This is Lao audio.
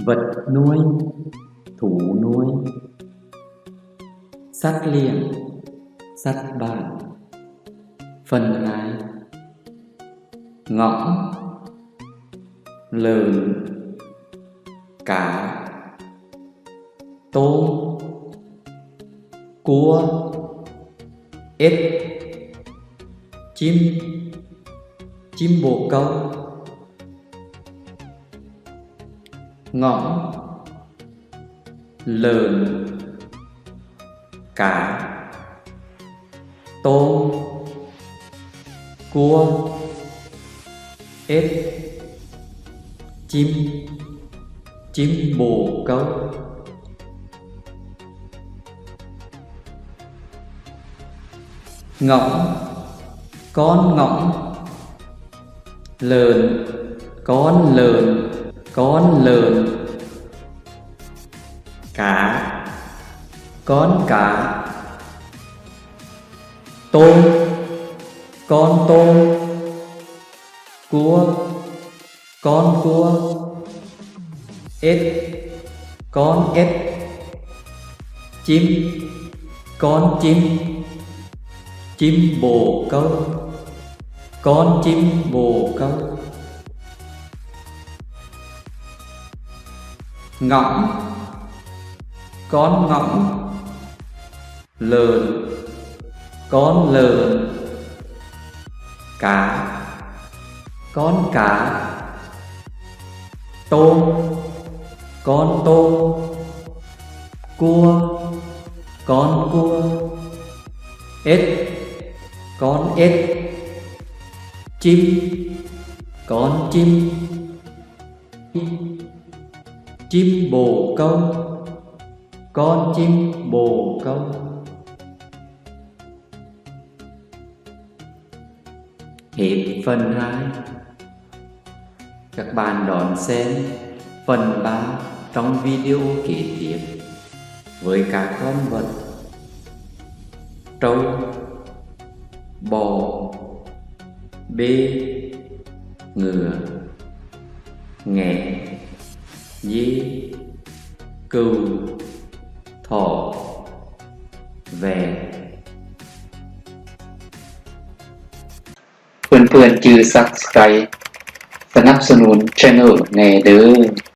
ວັດໜ່ວຍ, ຖູໜ່ວຍ. ສັດລ້ຽງ, ສັດບ້ານ, ເຟິນຮາຍ. ຫງອງ, ເລີນ, ກາ, ໂຕງ, ກົວ, ເອັດ, ຈິມ, ຈິມໂບເກົາ. ຫງອງ, ເລີນ, ກາ, ໂຕງ, ກົວ, ເອັດ, ຈິມ, ຈິມໂບເກົາ. ຫງອງ, ກອນຫງອງ, ເລີນ, ກອນເລີນ, ກອນເລີນ, ກາ, ກອນກາ, ໂຕງ, ກອນໂຕງ, ກົວ, ກອນກົວ, ເອັດ, ກອນເອັດ, ຈິມ, ກອນຈິມ, ຈິມໂບເກົາ, ກອນຈິມໂບເກົາ. ຫງອງ, ກອນຫງອງ, ເລີນ, ກອນເລີນ, ກາ, ກອນກາ, ໂຕງ, ກອນໂຕງ, ກົວ, ກອນກົວ, ເອັດ, ກອນເອັດ, ຈິມ, ກອນຈິມ, ຈິມໂບເກົາ, ກອນຈິມໂບເກົາ. ເຫດເຟິນຮາຍ, ຈາກບ້ານດອນແຊງ, ເຟິນບາ, ຕ້ອງວິດີໂອເກເກັບ, ເວີຍກາຄອນເວີດ, ໂຕ, ບໍ, ເບ, ເງືອ, ແງ, ເຢ, ກື, ຖໍ, ແວ. ເພື່ອນໆຈື່ Subscribe ສະໜັບສະໜູນ Channel ແດ່ເດີ້.